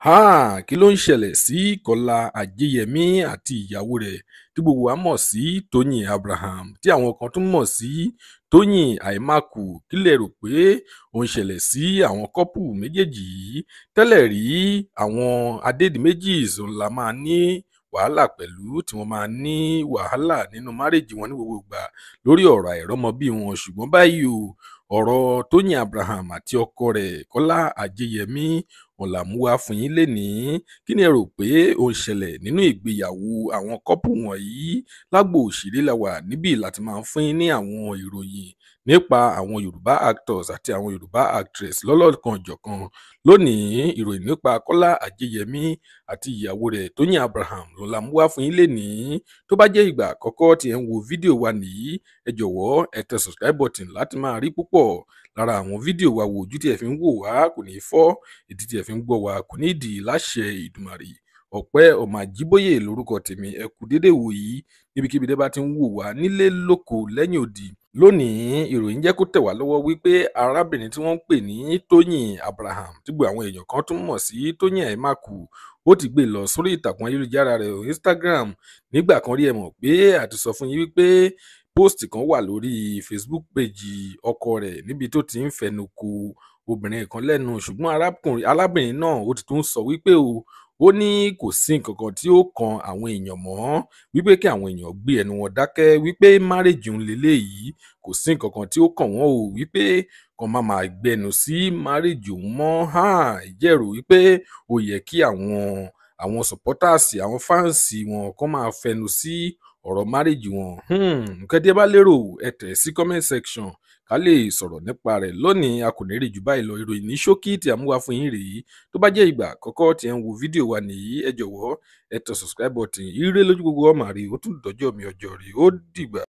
Háà! Kí ló ń ṣẹlẹ̀ sí Kọ́lá Ajéyẹmí àti ìyàwó rẹ̀ tí gbogbo wa mọ̀ sí Tóyìn Abraham, tí àwọn kan tún mọ̀ sí Tóyìn Aimakhu? Kí lẹ rò pé ó ń ṣẹlẹ̀ sí àwọn kọ́pù méjèèjì yìí? Tẹ́lẹ̀ rí, àwọn Adédìméjì la máa ní wàhálà pẹ̀lú, tí wọ́n máa ní wàhálà nínú márẹ́ẹ̀jì wọn ní gbogbo ìgbà lórí ọ̀rọ̀ àìrọ́mọbí wọn. Ṣùgbọ́n báyìí o, ọ̀rọ̀ Tóyìn Abraham àti ọkọ rẹ̀ Kọ́lá Ajéyẹmí òun là mú wá fún yín lénìí. Kí ni ẹ rò pé ó ń ṣẹlẹ̀ nínú ìgbéyàwó àwọn kọ́pù wọ̀nyí? Lágbo òṣèré la wà níbí láti máa ń fún yín ní àwọn ìròyìn nípa àwọn Yorùbá actors àti àwọn Yorùbá actress lọ́lọ́kan-ò-jọ̀kan. Lónìí, ìròyìn nípa Kọ́lá Ajéyẹmí àti ìyàwó rẹ̀ Tóyìn Abraham ló la mú wá fún yín lénìí. Tó bá jẹ́ ìgbà àkọ́kọ́ tí ẹ̀ ń wo fídíò wa nìyí, ẹ jọ̀wọ́ ẹ tẹ subscribe button láti máa rí púpọ̀ lára àwọn fídíò wa wò. Ojú tí ẹ fi ń wò wá kò ní fọ́, etí tí ẹ fi ń gbọ́ wá kò ní dì láṣẹ Ìdùmarè. Ọpẹ́ ọmọ Àjíbóyè lórúkọ tèmi. Ẹ kú dédé wò yìí níbikíbi tẹ́ bá ti ń wò wá nílé lóko lẹ́yìn odi. Lónìí, ìròyìn jẹ́ kó tẹ̀ wá lọ́wọ́ wípé arábìnrin tí wọ́n ń pè ní Tóyìn Abraham, tí gbogbo àwọn èèyàn kan tún mọ̀ sí Tóyìn Aimakhu, ó ti gbé lọ sórí ìtàkùn ayélujára rẹ̀ Instagram. Nígbà kan rí, ẹ mọ̀ pé a ti sọ fún yín wípé post kan wà lórí Facebook page ọkọ rẹ̀ níbi tó ti ń fẹnu ko obìnrin kan lẹ́nu. Ṣùgbọ́n arábìnrin náà ó ti tún sọ wípé ó ní kò sí nǹkan kan tí ó kan àwọn èèyàn mọ́, wípé kí àwọn èèyàn gbé ẹnu wọn dákẹ́, wípé márèèjì ń leléyìí, kò sí nǹkan kan tí ó kàn wọ́n o, wípé kàn má máa gbẹnu sí márèèjì òun mọ́. Ìjẹ́rò wípé ó yẹ kí àwọn supporters, àwọn fans wọn kàn máa fẹnu sí ọ̀rọ̀ márèèjì wọn? Nǹkan tí ẹ bá lérò, ẹ tẹ̀ sí comment section ká lè sọ̀rọ̀ nípa rẹ̀. Lónìí, a kò ní rí jù báyìí lọ. Ìròyìn ní ṣókí tí a mú wá fún yín rèé. Tó bá jẹ́ ìgbà àkọ́kọ́ tí ẹ ń wo fídíò wa nìyí, ẹ jọ̀wọ́ ẹ tẹ subscribe button. Ire lójú gbogbo ọmọ rí. Ó tún dọjọ́ mi ọjọ́ rí, ó dìgbà.